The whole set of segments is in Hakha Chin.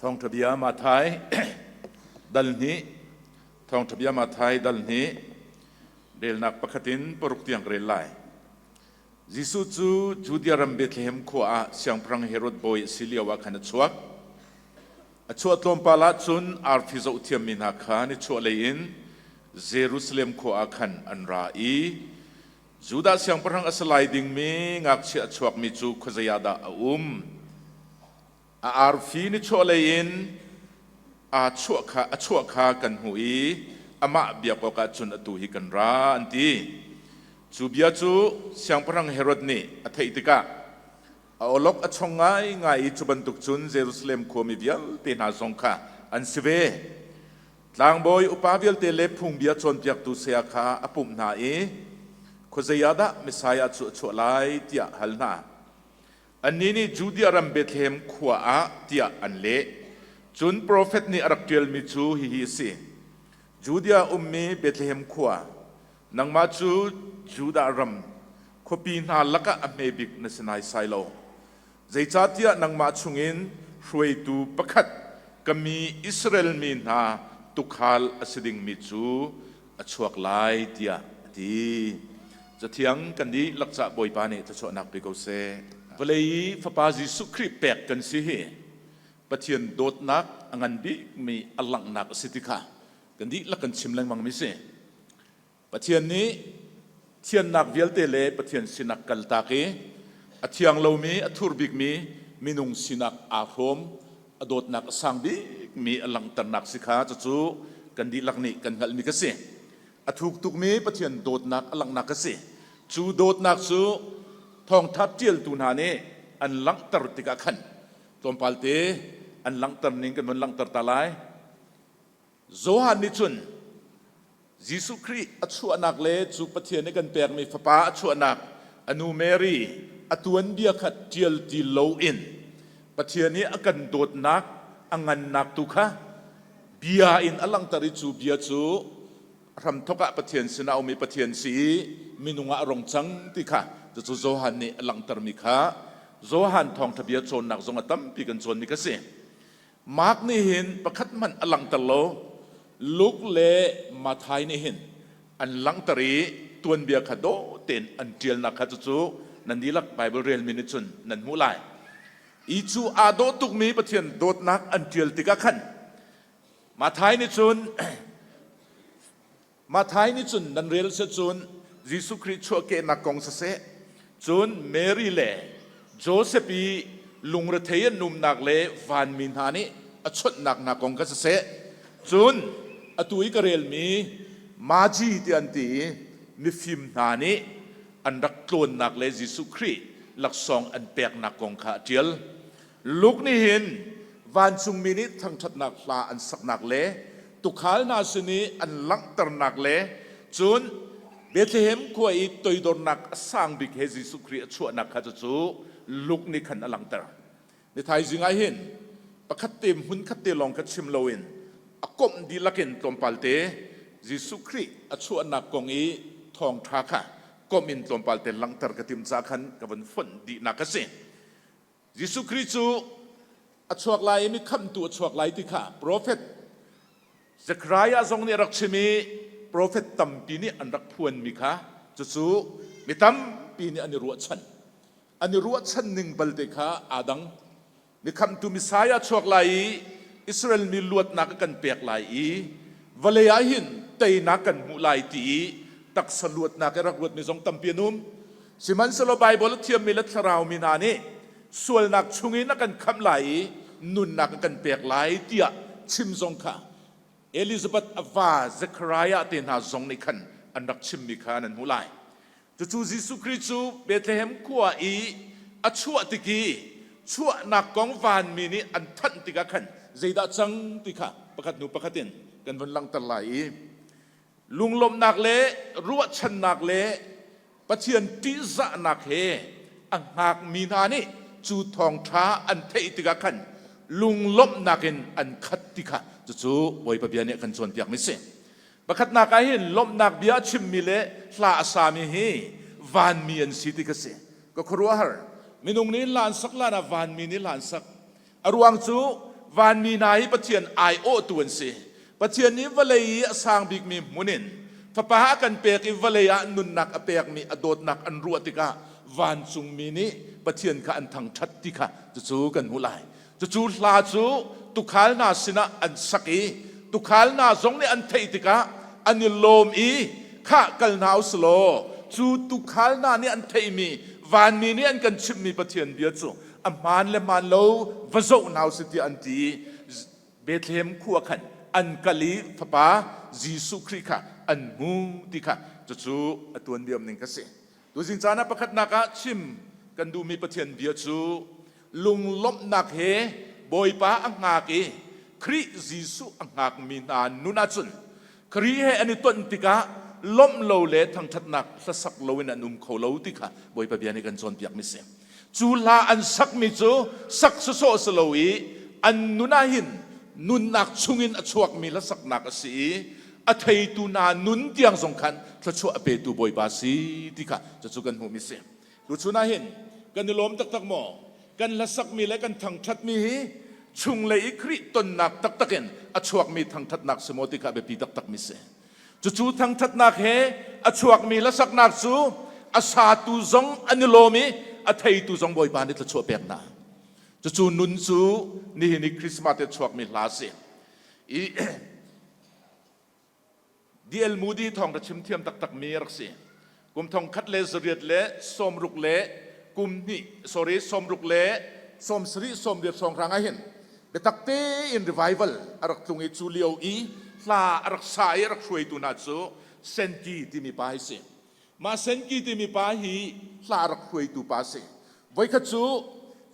Thawngṭha bia Matthai dal hnih Thawngṭha bia Matthai dal hnih relnak pakhat in paruk tiang ka rel lai. Jesuh cu Judea ram Bethlehem khua ah Siangpahrang Herod bawi a si lio ah khan a chuak. A chuah tlawmpal ah cun arfi zohthiammi hna kha nichuahlei in Jerusalem khua ah khan an ra i Judah siangpahrang a si lai dingmi ngakchia a chuakmi cu khuazei ah dah a um? A arfi nichuahlei in aa chuah kha a chuah kha kan hmuh i amah biak awkah cun atu hi kan ra, an ti. Cu bia cu Siangpahrang Herod nih a theih tikah a awlok a chong ngaingai i cu bantuk cun Jerusalem khuami vialte hna zong kha an si ve. Tlangbawi upa vialte le phungbia cawnpiaktu saya kha a pumh hna i khuazei ah dah Messiah cu a chuah lai tiah a hal hna. Annih nih Judea ram Bethlehem khua ah tiah an leh. Cun profet nih a rak ṭialmi cu hihi a si: Judea ummi Bethlehem khua, nangmah cu Judah ram khuapi hna lakah a hme bik na si naisai lo. Zeicahtiah nangmah chungin hruaitu pakhat ka mi Israel mi hna tuukhal a si dingmi cu a chuak lai tiah a ti. Cathiang kan dihlak cah Bawipa nih thluachuahnak pe ko seh. Vawlei i Fapa Jesuh Khrih pek kan si hi Pathian dawtnak a ngan bikmi a langhnak a si ti kha kan dihlak kan chim lengmang mi si. Pathian nih thiannak vialte le Pathian sinak kaltak i a thiang lomi, a thur bikmi minung sinak aa hrawm, a dawtnak a sang bikmi a langhternak si kha cucu kan dihlak nih kan hngalhmi ka si. A thuk tukmi Pathian dawtnak a langhnak a si. Cu dawtnak cu thawngtha ṭialtu hna nih an langhter tikah khan tlawmpal te an langhter ning kan vun langhter ta lai. Johan nih cun Jesuh Khrih a chuahnak le cu Pathian nih kan pekmi Fapa a chuahnak a nu Mary a tuanbia kha ṭial ti loin Pathian nih a kan dawtnak a ngannak tu kha bia in a langhter i cu bia cu hramthawk ah Pathian sinah a um i Pathian si i minung ah a rong cang ti kha cucu Johan nih a langhtermi kha Johan thawngṭha bia cawnnak zong a tampi kan cawnmi kha si. Mark nih hin pakhat hmanh a langhter lo. Luke le Matthai nih hin an langhter i tuanbia kha dawh tein an ṭialnak kha cucu nan dihlak Baibal relmi nih cun nan hmuh lai. I cu aa dawh tukmi Pathian dawtnak an ṭial tikah khan Matthai nih cun Matthai nih cun nan rel si cun Jesuh Khrih chuahkehnak kong siseh, cun Mary le Josef i lungrethei an umnak le vanmi hna nih a chawnhnak hna kong kha siseh, cun atu i ka relmi Magi ti an ti i mifim hna nih an rak tlawnnak le Jesuh Khrih laksawng an peknak kong kha a ṭial. Luke nih hin vancungmi nih thangṭhatnak hla an saknak le tuukhal hna sin i an langhternak le cun Bethlehem khua i toidornak a sang bik he Jesuh Khrih a chuahnak kha cucu Luke nih khan a langhter. Ni thaizing ah hin pakhat te hmun khat te lawng kha chim loin a komh dihlak in tlawmpal te Jesuh Khrih a chuahnak kong i thawngṭha kha komh in tlawmpal te langhter ka tim ca khan ka vun fonh dihnak a si. Jesuh Khrih cu a chuak lai i mi khamhtu a chuak lai ti kha profet Zekhariah zong nih a rak chim i profet tampi nih an rak phuanmi kha cucu mi tampi nih an i ruahchan. An i ruahchan ning balte kha aa dang. Mi khamhtu Messiah chuak lai i Israel mi luatnak a kan pek lai i vawlei ah hin teinak kan hmuh lai ti i taksa luatnak i rak ruatmi zong tampi an um. Sihmanhsehlaw Baibal a thiammi le thlarau mi hna nih sualnak chungin a kan khamh lai i nunnak a kan pek lai tiah chim zong kha Elizabeth a va Zekhariah te hna zong nih khan an rak chimmi kha nan hmuh lai. Cucu Jesuh Khrih cu Bethlehem khua i a chuah tik i chuahnak kong vanmi nih an thanh tikah khan zeidah cang ti kha pakhat hnu pakhat in kan vun langhter lai i lunglawmhnak le ruahchannak le Pathian ṭihzahnak he a hngakmi hna nih cu thawngṭha an theih tikah khan lunglawmhnak in an khat ti kha cucu Bawipa bia nih a kan cawnpiakmi si. Pakhatnak ah hin lawmhnak bia a chimmi le hla a sami hi vanmi an si ti kha si. Ka khuaruahhar. Minung nih hla an sak hlan ah vanmi nih hla an sak. A ruang cu Vanmi hna hi Pathian aiawhtu an si. Pathian nih vawlei i a sang bikmi hmun in Fapa a kan pek i vawlei ah nunnak a pekmi a dawtnak an ruah tikah vancungmi nih Pathian kha an thangṭhat ti kha cucu kan hmuh lai. Cucu hla cu tuukhal hna sinah an sak i tuukhal hna zong nih an theih tikah an i lawm i khah kal hna u law cu tuukhal hna nih an theihmi vanmi nih an kan chimhmi Pathian bia cu a hmaan le hmaan lo va zoh hna u sih tiah an ti i Bethlehem khua khan an kal i fapa Jesuh Khrih kha an hmu ti kha cucu a tuanbia ning kha si. Tuzing caan ah pakhatnak ah chim kan duhmi Pathian bia cu lunglawmhnak he Bawipa a hngak i Khrih Jesuh a hngakmi hna nun ahcun Khrih he an i ton tikah lawmh lo le thangṭhatnak hlasak loin an um kho lo ti kha Bawipa bia nih kan cawnpiakmi si. Cu hla an sakmi cu sak sawsawh si lo i an nun ah hin nunnak chungin a chuakmi hlasaknak a si i a theitu hna nun tiang zong khan thluachuah a petu Bawipa si ti kha cucu kan hmuhmi si. Tuchun ah hin kan i lawm taktak maw? Kan hlasakmi le kan thangṭhatmi hi chunglei i Khrih tonnak taktak in a chuakmi thangṭhatnak si maw ti kha a biapi taktakmi si. Cucu thangṭhatnak he a chuakmi hlasaknak cu a satu zong an i lawm i a theitu zong Bawipa nih thluachuah pek hna. Cucu nun cu nihin i Christmas te chuakmi hla a si. I D.L. Moody thawng ka chim thiam taktakmi a rak si. Kum thong khat le zariat le sawmruk le kum hnih sorry sawmruk le sawmsarih sawmriat hrawnghrang ah hin biatak tein revival a rak tlung i cu lio i hla a rak sa i a rak hruaitu hna cu Senti timi pa hi si. Mah Senki timi pa hi hla a rak hruaitu pa a si. Voikhat cu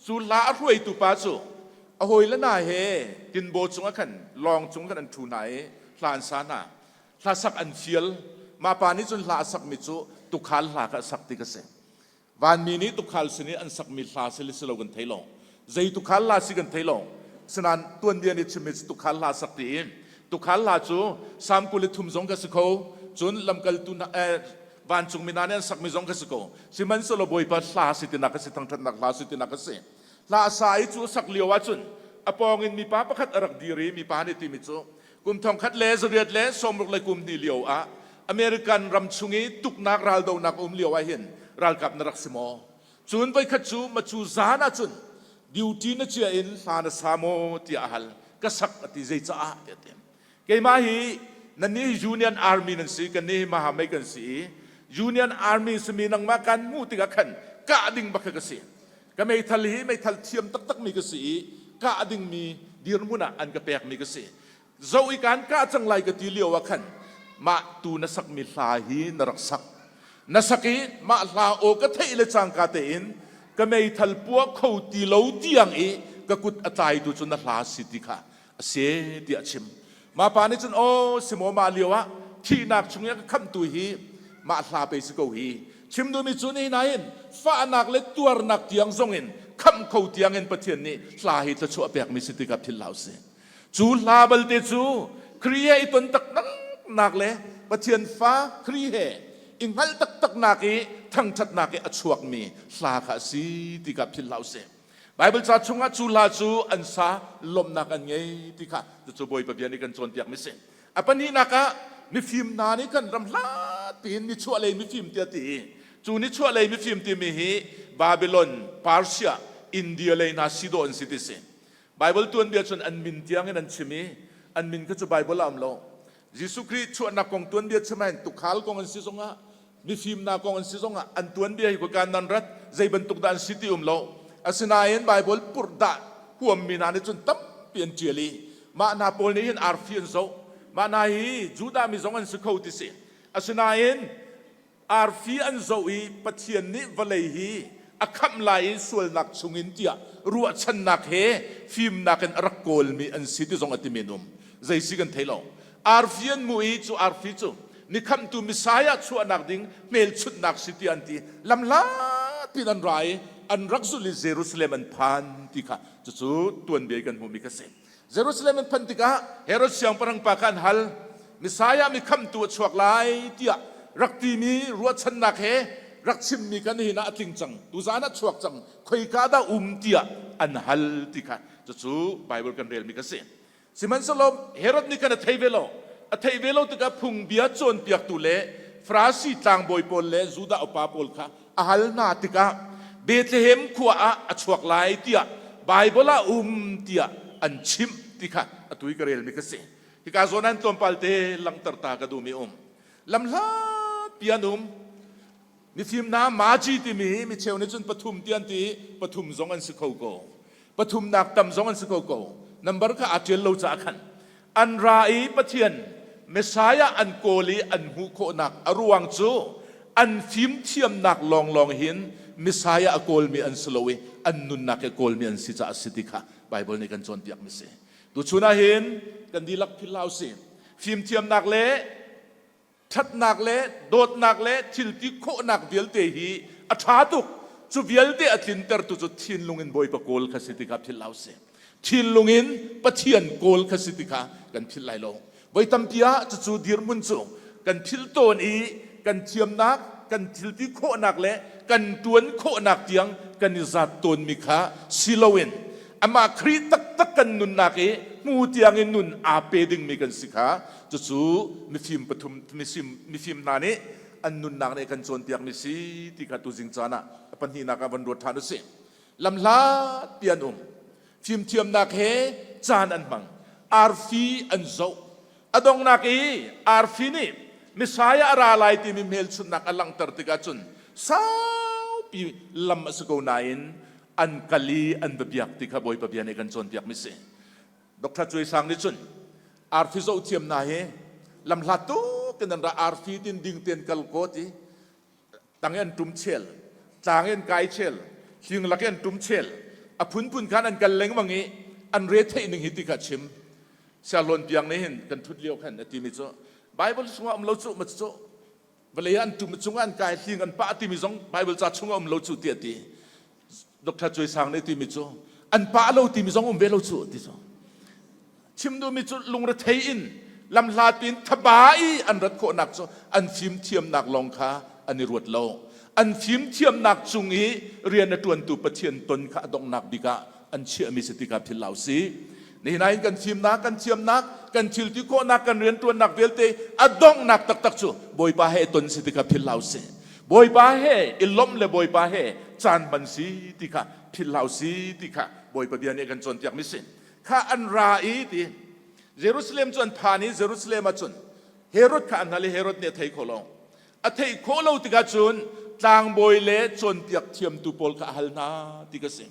cu hla a hruaitu pa cu a hawile hna he tinbaw cungah khan lawng cung khan an ṭhu hna i hla an sa hna. Hla sak an fial. Mah pa nih cun hla a sakmi cu tuukhal hla kha a sak ti ka si. Vanmi nih tuukhal sin i an sakmi hla si le si lo kan thei lo. Zei tuukhal hla si kan thei lo. Sinain tuanbia nih chimmi cu tuukhal hla sak ti i tuukhal hla cu Salm 23 zong ka si kho, cun lamkaltu hna eh, vancungmi hna nih an sakmi zong ka si ko. Sihmanhsehlaw Bawipa hla si tinak a si, thangṭhatnak hla si tinak a si. Hla sa i cu a sak lio ahcun a pawng in mipa pakhat a rak dir i mipa nih timi cu kum thongkhat le zariat le sawmruk le kum hnih lio ah American ram chung i tuknak raldonak um lio ah hin ralkap na rak si maw? Cun voikhat cu macu zan ahcun duty na cia in hla na sa maw tiah a hal. Ka sak a ti zei caah tiah a ti. Keimah hi nannih hi Union Army nan si, kannih hi Mahamei kan si i Union Army simi nangmah kan hmuh tikah khan kah ding bak kha ka si. Ka meithal hi meithal thiam taktakmi ka si i kah dingmi dirhmun ah an ka pekmi ka si. Zoh i kaan kah cang lai ka ti lio ah khan mah tu na sakmi hla hi na rak sak. Na sak i mah hla aw ka theih le cangka tein ka meithal puah kho ti lo tiang i ka kut a tlaitu cu na hla si ti kha a si tiah a chim. Mah pa nih cun aw si maw mah lio ah thihnak chung i a ka khamhtu hi mah hla pei si ko hi. Chim duhmi cu nihin ah hin fahnak le tuarnak tiang zong in khamh kho tiang in Pathian nih hla hi thluachuah pekmi si tikah philh hlah usih. Cu hla balte cu Khrih he i ton taktaknak le Pathian fa Khrih he i hngalh taktaknak i thangṭhatnak i a chuakmi hla kha a si ti kha philh hlah usih. Baibal ca chungah cu hla cu an sa lawmhnak an ngei ti kha cucu Bawipa bia nih kan cawnpiakmi si. A pahnihnak ah mifim hna nih kan ram hlat piin nichuahlei mifim tiah ti i cu nichuahlei mifim timi hi Babylon, Persia, India lei hna si dawh an si ti si. Baibal tuanbia cun an min tiangin an chim i an min kha cu Baibal ah um lo. Jesuh Khrih chuahnak kong tuanbia chim ahhin tuukhal kong an si zongah mifimnak kong an si zongah an tuanbia hi khoika nan rat zei bantuk dah an si ti um lo. Asinain Baibal purhdah huammi hna nih cun tampi an ṭial i mah hna pawl nih hin arfi an zoh. Mah hna hi Judah mi zong an si kho ti si. Asinain arfi an zoh i Pathian nih vawlei hi a khamh lai i sualnak chungin tiah ruahchannak he fimnak in a rak kawlmi an si ti zong a timi an um. Zei si kan thei lo. Arfi an hmuh i cu arfi cu ni khamhtu Messiah chuahnak ding hmelchunhnak si tiah an ti. Lamhlat in an ra i an rak zulh i Jerusalem an phan ti kha cucu tuanbia i kan hmuhmi kha si. Jerusalem an phanh tikah Herod siangpahrang pa kha an hal. Messiah mi khamhtu a chuak lai tiah rak timi ruahchannak he rak chimmi kha nihin ah a tling cang. Tuzaan ah chuak cang. Khoika dah um tiah an hal ti kha. Cucu Bible kan relmi ka si. Sihmanhsehlaw Herod nih khan a thei ve lo. A theih ve lo tikah phungbia cawnpiaktu le Farasi tlangbawi pawl le Judah upa pawl kha a hal hna tikah Bethlehem khua ah a chuak lai tiah Baibal ah um tiah an chimh ti kha atu i ka relmi ka si. Hika zawn an tlawmpal te langhter ta ka duhmi um. Lamhlat pi an um. Mifim hna Magi timi hi micheu nih cun pathum ti an ti i pathum zong an si kho ko. Pathumnak tam zong an si kho ko. Number kha aa ṭial lo caah khan an ra i Pathian Messiah an kawl i an hmuh khawhnak a ruang cu an fimthiamnak lawnglawng hin Messiah a kawlmi an si lo i an nunnak i kawlmi an si caah a si ti kha Bible nih kan cawnpiakmi si. Tuchun ah hin kan dihlak philh hlah usih. Fimthiamnak le ṭhatnak le dawtnak le thilti khawhnak vialte hi a ṭha tuk. Cu vialte a tlintertu cu thinlung in Bawipa kawl kha si ti kha philh hlah usih. Thinlung in Pathian kawl kha si ti kha kan philh lai lo. Voi tampi ah cucu dirhmun cu kan philh tawn i kan thiamnak, kan thilti khawhnak le kan ṭuan khawhnak tiang kan i zat tawnmi kha si loin amah Khrih taktak kan nunnak i hmu tiang in nun aa pe dingmi kan si kha cucu mifim pathum mifim mifim hna nih an nunnak nih kan cawnpiakmi si ti kha tuzing caan ah a pahnihnak ah van ruat ṭhan usih. Lamhlat pi an um. Fimthiamnak he caan an hmang. Arfi an zoh. A donghnak i arfi nih Messiah a ra lai timi hmelchunhnak a langhter tikah cun saupi lam a si ko nain an kal i an va biak ti kha Bawipa bia nih kan cawnpiakmi si. Dr. Cuai Sang nih cun arfi zoh thiam hna hi lamhlat tuk in an ra arfi tin ding ten kal ko ti tang in an tum chel tlang in kai chel hling lak in an tum chel a phunphun khan an kal lengmang i an re theih ning hi ti kha chim sialon piang nih hin kan thut lio khan a timi cu Bible chungah um lo cu ma cu vawlei an tum chungah an kai hling an pah timi zong Bible ca chungah um lo cu ti a ti Dr. Cuai Sang nih timi cu an pah lo timi zong um ve lo cu ti cu chim duhmi cu lungrethei in lamhlat in thaba i an rat khawhnak cu an fimthiamnak lawng kha an i ruat lo an fimthiamnak cung i rian a ṭuantu Pathian ton kha a donghnak bik ah an chiahmi si tikah philh hlah usih nihin ah hin kan fimnak kan thiamnak kan thil ti khawhnak kan rianṭuannak vialte a donghnak taktak cu Bawipa he ton si tikah philh hlah usih Bawipa he i lawmh le Bawipa he caan hman si ti kha philh hlah usih ti kha Bawipa bia nih a kan cawnpiakmi si kha an ra i ti Jerusalem cu an phan i Jerusalem ah cun Herod kha an hal i Herod nih a thei kho lo a theih khawh lo tikah cun tlangbawi le cawnpiak thiamtu pawl kha a hal hna ti ka si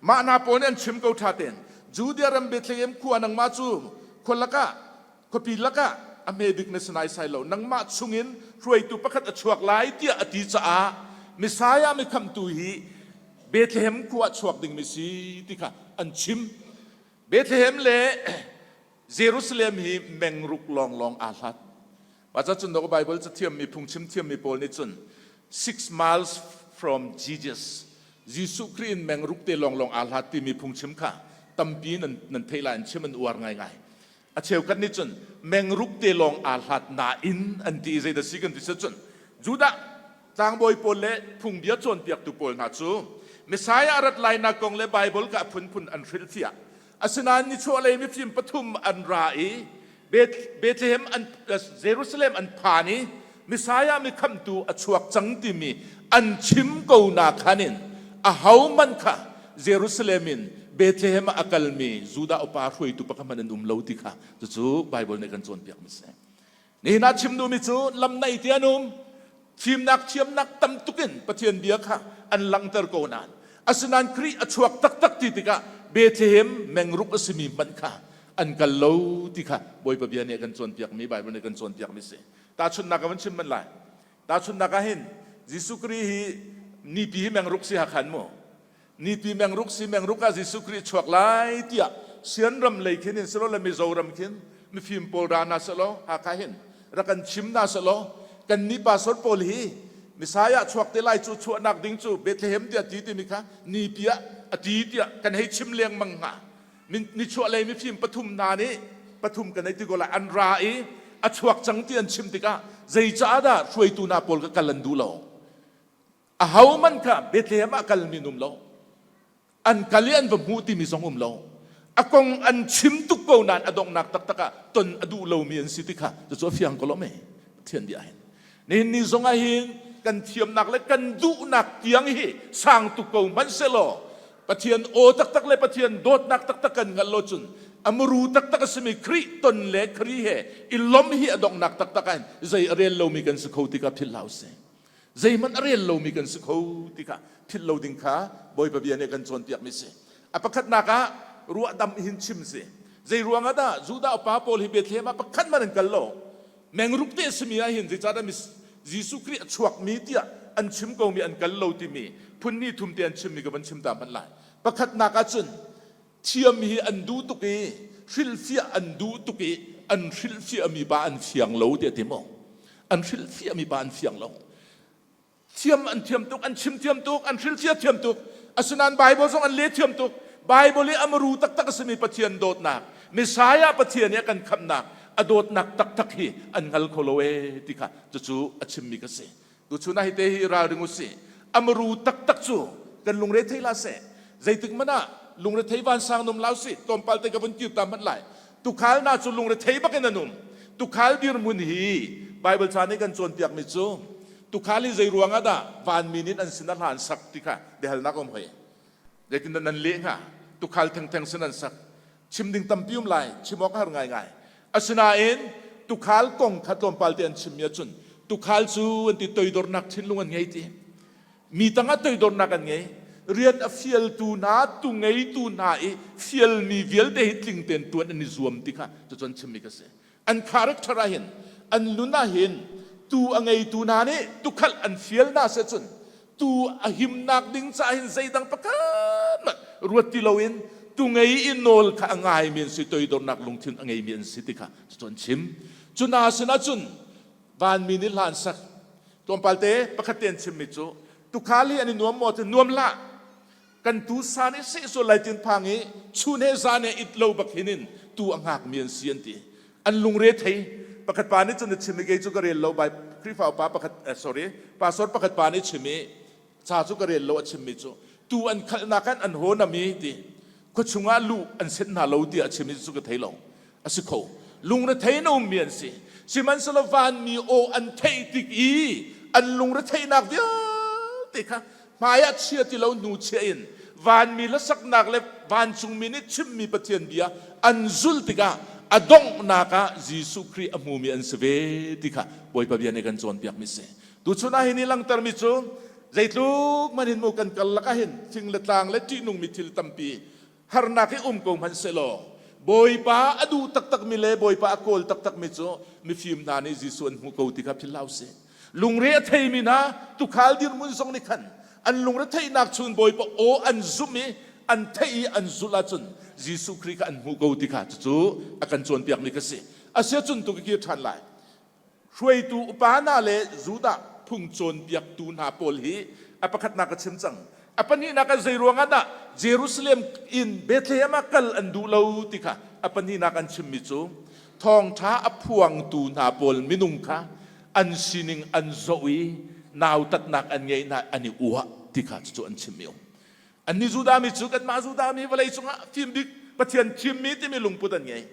mah hna pawl nih an chim ko ṭha tein Judea ram Bethlehem khua nangmah cu khua lakah khuapi lakah a hme bik na si naisai lo nangmah chungin hruaitu pakhat a chuak lai tiah a ti caah Messiah mi khamhtu hi Bethlehem khua ah chuak dingmi si ti kha an chim Bethlehem le Jerusalem hi mengruk lawnglawng aa hlat Mah cun Bible cathiammi phungchim thiammi pawl nih cun six miles from Jesus Jesuh Khrih in mengruk te lawnglawng aa hlat timi phungchim kha tampi nan nan theih lai an chim an uar ngaingai. A cheukhat nih cun mengruk te lawng aa hlat nain an ti i zeidah si kan ti si cun Judah tlangbawi pawl le phungbia cawnpiaktu pawl hna cu Messiah a rat lainak kong le Bible ka a phunphun an hrilhfiah. Asinain nichuahlei mifim pathum an ra i Bethlehem an Jerusalem an phan i Messiah mi khamhtu a chuak cang timi an chim ko na khan in ahohmanh kha Jerusalem in Bethlehem ah a kalmi Judah upa hruaitu pakhat hmanh an um lo ti kha cucu Bible nih kan cawnpiakmi si. Nihin ah chim duhmi cu lam naih ti an um fimnak thiamnak tam tuk in Pathian bia kha an langhter ko nain asinain Khrih a chuak taktak ti tikah Bethlehem mengruk a simi hmanh kha an kal lo ti kha Bawipa bia nih a kan cawnpiakmi Bible nih a kan cawnpiakmi si. Tahchunhnak ka van chim manh lai. Tahchunhnak ah hin Jesuh Khrih hi nipi hi mengruk si hakhan mu. Nipi mengruk si mengruk ah Jesuh Khrih chuak lai tiah Sianram lei khin in silo le Mizoram khin mifim pawl ra na selaw Hakha hin rak kan chim na selaw kan ni pastor pawl hi Messiah chuak te lai cu chuahnak ding cu Bethlehem tiah ti timi kha nipi ah a ti tiah kan hei chim leng mang hnga. Nichuahlei mifim pathum hna nih pathum kan ei ti ko lai an ra i a chuak cang ti an chim tikah zeicaah dah hruaitu hna pawl ka kal an duh lo ahohmanh kha Bethlehem ah kalmi an um lo an kal i an va hmuh timi zong um lo. A kong an chim tuk ko nain a donghnak taktak ah ton a duh lomi an si ti kha cucu a fiang ko lo mei Pathian bia hin. Nihin ni zong ah hin kan thiamnak le kan duhnak tiang hi sang tuk ko hmanh sehlaw Pathian aw taktak le Pathian dawtnak taktak kan hngalh lo cun a muru taktak a simi Khrih ton le Khrih he i lawmh hi a donghnak taktak ah hin zei a rel lomi kan si kho ti kha philh hlah usih. Zeihmanh a rel lomi kan si kho ti kha philh lo ding kha Bawipa bia nih a kan cawnpiakmi si. A pakhatnak ah ruahdamh hin chim si. Zei ruang ah dah Judah upa pawl hi Bethlehem ah pakhat hmanh an kal lo? Mengruk te a simi ah hin zeicahdah Jesuh Khrih a chuakmi tiah an chim komi an kal lo timi phun hnih thum te an chimmi ka van chim ta hmanh lai. Pakhatnak ah cun thiam hi an duh tuk i hrilhfiah an duh tuk i an hrilhfiahmi pa an fiang lo tiah ti maw? An hrilhfiahmi pa an fiang lo. Thiam an thiam tuk, an chim thiam tuk, an hrilhfiah thiam tuk. Asinain Bible zong an leh thiam tuk. Bible i a maru taktak a simi Pathian dawtnak, Messiah Pathian i a kan khamhnak, a dawtnak taktak hi an hngal kho lo ee ti kha cucu a chimmi ka si. Tuchun ah hi te hi ralring u sih. A maru taktak cu kan lungre thei hlah seh. Zeitik hmanh ah lungrethei vansang num lau sih. Tlawmpal te ka vun kir ta hmanh lai. Tukhal hna cu lungrethei bak in an um. Tukhal dirhmun hi Bible ca nih kan cawnpiakmi cu tukhal hi zei ruang ah dah vanmi nih an sin ah hla an sak ti kha biahalnak um hoi. Zeitindah nan leh hnga? Tukhal thengtheng sin an sak. Chim ding tampi um lai, chim awk a har ngaingai. Asinain tukhal kong kha tlawmpal te an chimmi ahcun tukhal cu an ti toidornak thinlung an ngei ti. Mi tangah toidornak an ngei. Rian a fialtu hna, tu ngeitu hna i fialmi vialte hi tling tein tuan an i zuam ti kha cucu an chimmi ka si. An character ah hin, an nun ah hin tu a ngeitu hna nih tukhal an fial hna seh cun tu a himnak ding caah hin zeidang pakhat hmanh ruat ti loin tu ngei i nawl kha a ngaimi an si toidornak lungthin a ngeimi an si ti kha cucu an chim. Cu hna sinah cun vanmi nih hla an sak. Tlawmpal te pakhat te an chimmi cu tukhal hi an i nuam maw? Cu nuam hlah. Kan tu sa nih seh sual lai tin phang i chun he zan he it lo bak hin in tu a hngakmi an si an ti. An lungre thei. Pakhat pa nih cun a chim i kei cu ka rel lo bai Khrihfa upa pakhat sorry pastor pakhat pa nih chim i ca cu ka rel lo a chimmi cu tu an khalhnak an an haw nami ti khuachung ah luh an senh hna lo tiah a chim i cu ka thei lo. A si kho. Lungrethei in a ummi an si. Sihmanhsehlaw vanmi aw an theih tik i an lungretheihnak vialte kha hmai ah chia ti lo hnu chia in vanmi hlasaknak le vancungmi nih chimmi Pathian bia an zulh tikah a donghnak ah Jesuh Khrih a hmumi an si ve ti kha Bawipa bia nih kan cawnpiakmi si. Tuchun ah hin i langhtermi cu zeitluk hmanh hin mu kan karlak ah hin fing le tlang le ṭihnungmi thil tampi harnak hi um ko hmanh sehlaw Bawipa a duh taktakmi le Bawipa a kawl taktakmi cu mifim hna nih Jesuh an hmuh ko ti kha philh hlah usih. Lungre a theimi hna tukhal dirhmun zong nih khan an lungre theihnak chun Bawipa aw an zumh i an theih i an zulh ahcun Jesuh Khrih kha an hmuh ko ti kha cucu a kan cawnpiakmi kha si. Asiahcun tu ka kir ṭhan lai. Hruaitu upa hna le Judah phung cawnpiaktu hna pawl hi a pakhatnak ka chim cang. A pahnihnak ah zei ruangah dah Jerusalem in Bethlehem ah kal an duh lo ti kha a pahnihnak an chimmi cu thawngṭha a phuangtu hna pawl minung kha an sining an zoh i nautatnak an ngeih hna an i uah ti kha cucu an chimmi um. Annih Judah mi cu kanmah Judah mi vawlei cungah fim bik Pathian thimmi timi lungput an ngei.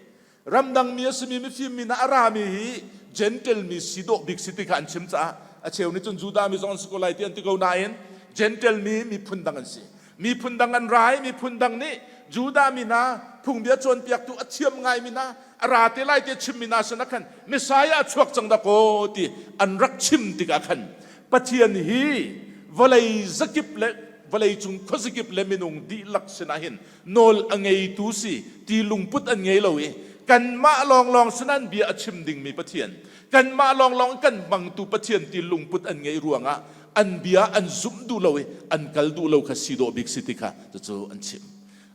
Ramdang mi a simi mifim mi hna a rami hi Gentle mi si dawh bik si ti kha an chim caah a cheu nih cun Judah mi zong an si ko lai ti an ti ko nain Gentle mi miphun dang an si. Miphun dang an ra i miphun dang nih Judah mi hna phungbia cawnpiaktu a thiam ngaimi hna a ra te lai ti a chimmi hna sinah khan Messiah a chuak cang dakaw ti an rak chim tikah khan Pathian hi vawlei zakip le vawlei cung khuazakip le minung dihlak sinah hin nawl a ngeitu si ti lungput an ngei lo i kanmah lawnglawng sinan bia a chim dingmi Pathian kanmah lawnglawng kan hmangtu Pathian ti lungput an ngeih ruangah an bia an zumh duh lo i an kal duh lo kha si dawh bik si ti kha cucu an chim.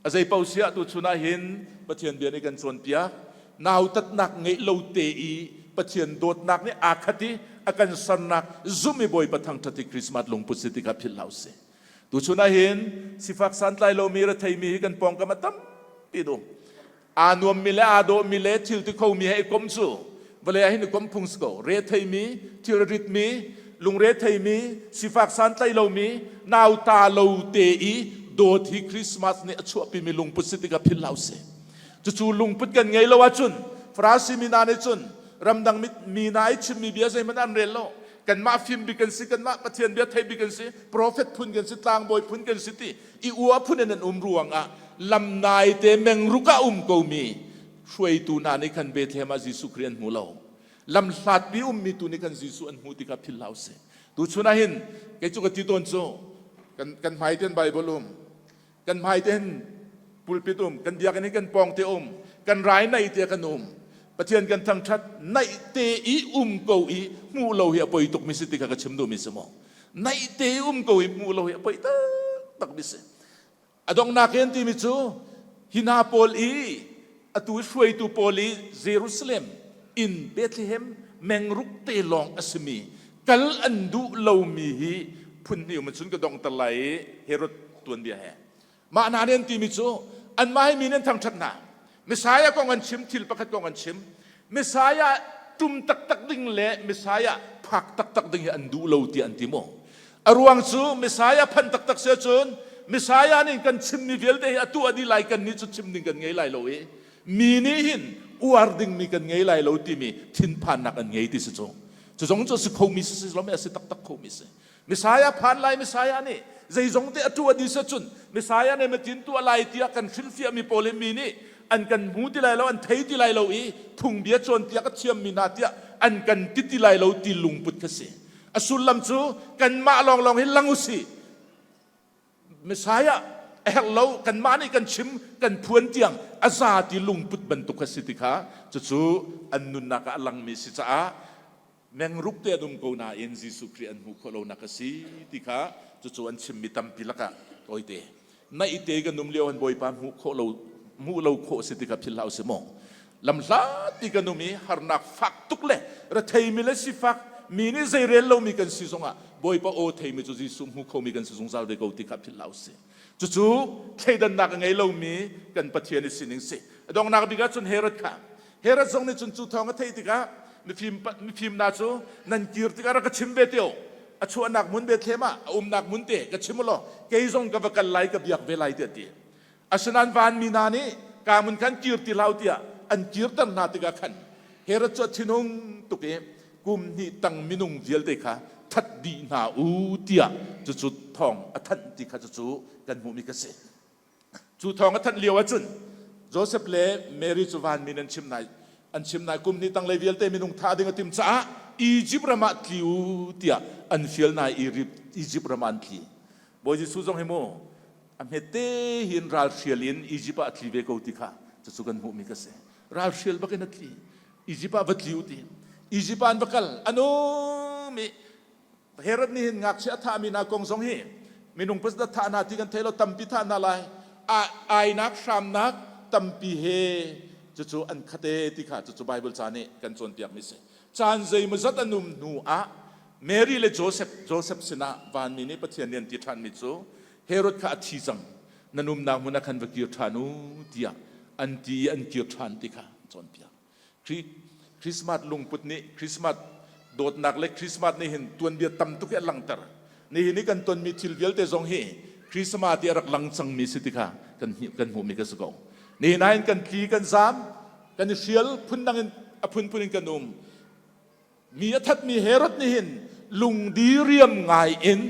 A zei paoh siah tu chun ah hin Pathian bia nih kan cawnpiak nautatnak ngeih lo te i Pathian dawtnak nih aa khat i a kan sernak zumh i Bawipa thangṭhat i Christmas lungput si ti kha philh hlah usih. Tuchun ah hin sifak santlai lomi retheimi hi kan pawngkam a tampi um. Aa nuammi le aa dawhmi le thil ti khomi he i kom cu vawlei ah hin i kom phung si ko. Retheimi, thil ritmi, lungretheimi, sifak santlai lomi, nauta lo te i dawt hi Christmas nih a chuahpimi lungput si tikah philh hlah usih. Cucu lungput kan ngei lo ahcun Farasi mi hna nih cun ramdang mi hna i chimmi bia zeihmanh an rel lo. Kanmah fim bik kan si, kanmah Pathian bia thei bik kan si, profet phun kan si, tlangbawi phun kan si ti i ua phun in an um ruangah lam nai te mengruk ah um komi hruaitu hna nih khan Bethlehem ah Jesuh Khrih an hmu lo. Lam hlatpi ummi tu nih khan Jesuh an hmu ti kha philh hlah usih. Tuchun ah hin kei cu ka ti tawn cu kan kan hmai ten Bible um kan hmai ten pulpit um kan biakinn hi kan pawng te um kan rai naih te kan um Pathian kan thangthat naih te i um ko i hmuh lo hi a poi tuk mi si ti kha ka chim duh mi si maw naih te i um ko i hmuh lo hi a poi taktak mi si A donghnak in timi cu hi hna pawl i atu i hruaitu pawl i Jerusalem in Bethlehem mengruk te lawng a simi kal an duh lomi hi phun hnih um cun ka donghter lai i Herod tuanbia he mah hna nih an timi cu anmah hi mi nih an thangṭhat hna Messiah kong an chim thil pakhat kong an chim Messiah tum taktak ding le Messiah phak taktak ding hi an duh lo tiah an ti maw? A ruang cu Messiah phan taktak si ahcun Messiah nih kan chimmi vialte hi a tuah dih lai kan nih cu chim ding kan ngei lai lo i mi nih hin uar dingmi kan ngei lai lo timi thinphannak an ngei ti si cu. Cu zong cu a si khomi si si lo a si taktak khomi si. Messiah phan lai Messiah nih zeizong te a tuah dih cun Messiah nih matin tuah lai tiah kan hrilhfiahmi pawl hi mi nih an kan hmu ti lai lo an thei ti lai lo i phungbia cawnpiak a thiammi hna tiah an kan ti ti lai lo ti lungput kha si a sullam cu kanmah lawnglawng hi lang usih Messiah a herh lo kanmah nih kan chim kan phuan tiang a za ti lungput bantuk kha si ti kha cucu an nunnak ah a langmi si caah mengruk te an um ko nain Jesuh Khrih an hmuh khawh lonak a si ti kha cucu an chimmi tampi lakah tawite naihte kan um lio an Bawipa hmuh khawh lo hmuh lo khawh si ti kha philh hlah usih maw lamhlat ti kan um i harnak fak tuk le retheimi le sifak mi nih zeirel lomi kan si zongah Bawipa aw theimi cu Jesuh hmu khomi kan si zungzal ve ko ti kha philh hlah usih cucu thleidannak a ngei lomi kan Pathian i sining si a donghnak bik ah cun Herod kha Herod zong nih cun cu thawng a theih tikah mifim mifim hna cu nan kir tikah rak ka chim ve te u a chuahnak hmun Bethlehem ah a umnak hmun te ka chim u law kei zong ka va kal lai ka biak ve lai tiah a ti asinain vanmi hna nih ka mun khan kir ti hlah u tiah an kirter hna tikah khan Herod cu a thinhung tuk i kum hnih tang minung vialte kha that dih hna u tiah cucu thawng a thanh ti kha cucu kan hmuhmi ka si Cu thawng a thanh lio ahcun Joseph le Mary cu vanmi an chim nai an chim nai kum hnih tanglei vialte minung thah ding a tim caah Egypt ram ah tli u tiah an fial nai i Egypt ram ah an tli. Bawi Jesuh zong hi mu a hmete hin ralhrial in Egypt ah a tli ve ko ti kha cucu kan hmuhmi ka si. Ralhrial bak in a tli. Egypt ah va tli u ti. Egypt ah an va kal. An um i Herod nih hin ngakchia a thahmi hna kong zong hi minung pasda thah hna ti kan thei lo tampi thah hna lai ainak hramnak tampi he cucu an khate ti kha cucu Bible ca nih kan cawnpiakmi si caan zeimawzat an um hnu ah Mary le Joseph Joseph sinah vanmi nih Pathian nih an ti ṭhanmi cu Herod kha a thi cang nan umnak hmun ah khan va kir ṭhan u tiah an ti i an kir ṭhan ti kha cawnpiak Christmas lungput nih Christmas dawtnak le Christmas nih hin tuanbia tam tuk hi a langhter. Nihin i kan tonmi thil vialte zong hi Christmas ti a rak lang cangmi si ti kha kan kan hmuhmi ka si ko. Nihin ah hin kan tli kan zaam kan i hrial phundang in a phunphun in kan um. Mi a thatmi Herod nih hin lungdi riam ngai in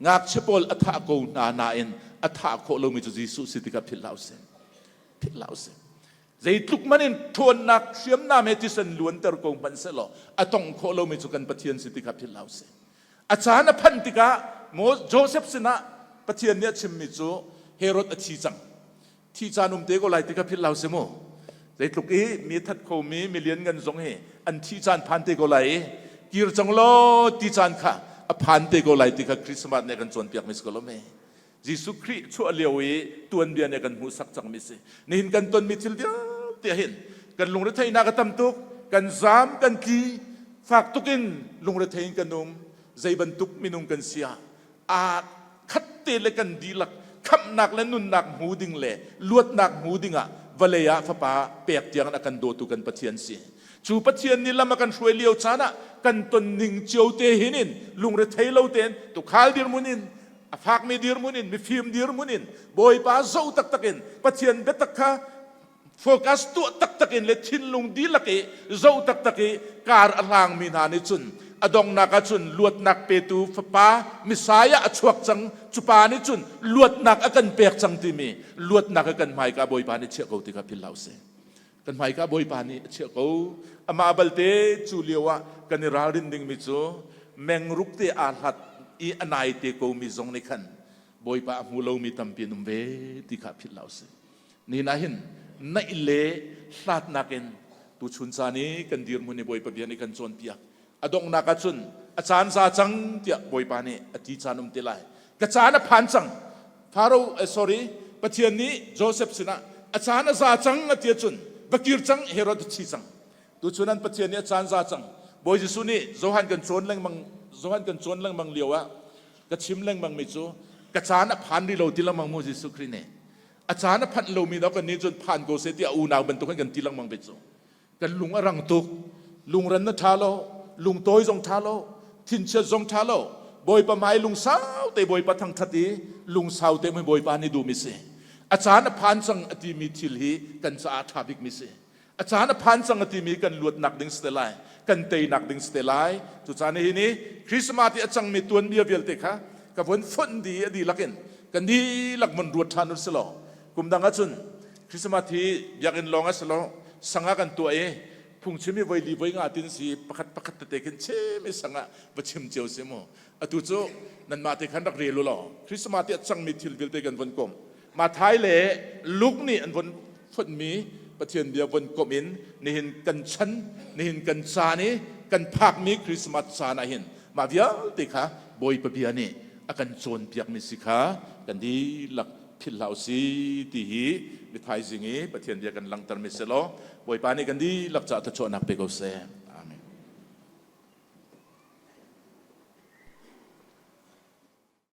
ngakchia pawl a thah ko hna nain a thah khawh lomi cu Jesuh si ti kha philh hlah usih. Philh hlah usih. Zeitluk man in ṭhawnnak hriamnam he thisen luanter ko hmanh sehlaw a tong khawh lomi cu kan Pathian si ti kha philh hlah usih. A caan a phanh tikah Joseph sinah Pathian nih a chimmi cu Herod a thi cang. Thi caan um te ko lai ti kha philh hlah usih mu. Zeitluk i mi that khomi mi lianngan zong hi an thi caan phan te ko lai i kir cang law ti caan kha a phan te ko lai ti kha Christmas nih a kan cawnpiakmi si ko lo mei. Jesuh Khrih chuah lio i tuanbia nih a kan hmuhsak cangmi si. Nihin kan tonmi thil vialte hin kan lungretheihnak a tam tuk, kan zaam, kan tli, fak tuk in lungrethei in kan um. Zei bantuk minung kan si ah aa khat te le kan dihlak khamhnak le nunnak hmu ding le luatnak hmu ding ah vawlei ah fapa pek tiang a kan dawtu kan Pathian si. Cu Pathian nih lam a kan hruai lio caan ah kan ton ning cio te hin in lungrethei lo tein tukhal dirhmun in a fakmi dirhmun in mifim dirhmun in Bawipa zoh taktak in Pathian biatak kha Focus tuah taktak in le thinlung dihlak i zoh taktak i kar a hlangmi hna nih cun a donghnak ah cun luatnak petu fapa Messiah a chuak cang cu pa nih cun luatnak a kan pek cang timi luatnak a kan hmaika Bawipa nih chiah ko ti kha philh hlah usih. Kan hmaika Bawipa nih a chiah ko. Amah balte cu lio ah kan i ralrin dingmi cu mengruk te aa hlat i a nai te komi zong nih khan Bawipa a hmu lomi tampi an um ve ti kha philh hlah usih. Nihin ah hin naih le hlatnak in tuchun caan i kan dirhmun i Bawipa bia nih kan cawnpiak. A donghnak ah cun a caan za cang tiah Bawipa nih a ti caan um te lai. Ka caan a phan cang. Pharaoh eh, sorry Pathian nih Joseph sinah a caan a za cang a ti ahcun va kir cang Herod a thi cang. Tuchun an Pathian nih a caan za cang. Bawi Jesuh nih Johan kan cawn lengmang Johan kan cawn lengmang lio ah ka chim lengmang mi cu ka caan a phan rih lo ti lengmang mu Jesuh Khrih nih. A caan a phanh lomi dawh kan nih cun phan ko seh tiah unau bantuk kan ti lengmang ve cu. Kan lung a rang tuk. Lungran na ṭha lo, lungtawi zong ṭha lo, thinchiat zong ṭha lo. Bawipa hmai lungsau te Bawipa thangṭhat i lungsau te mui Bawipa nih duhmi si. A caan a phan cang a timi thil hi kan caah a ṭha bikmi si. A caan a phan cang a timi kan luatnak ding si te lai, kan teinak ding si te lai. Cucaah nihin i Christmas i a cangmi tuanbia vialte kha ka vun fonh dih i a dihlak in kan dihlak vun ruat ṭhan u si law kum dang ahcun Christmas hi biakinn lawng a si lo sang ah kan tuah i phungchim i voi li voi nga tin si pakhat pakhat tete khin chim i sang ah va chim cio si mu atu cu nanmah te khan rak rel u law Christmas ti a cangmi thil vialte kan von komh Mathai le Luke nih an von fonhmi Pathian bia von komh in nihin kan chan nihin kan caan i kan phakmi Christmas caan ah hin mah vialte kha Bawipa bia nih a kan cawnpiakmi si kha kan dihlak philh hlah usih ti hi mithaizing i Pathian bia kan langhtermi si law Bawipa nih kan dihlak caah thluachuahnak pe ko seh.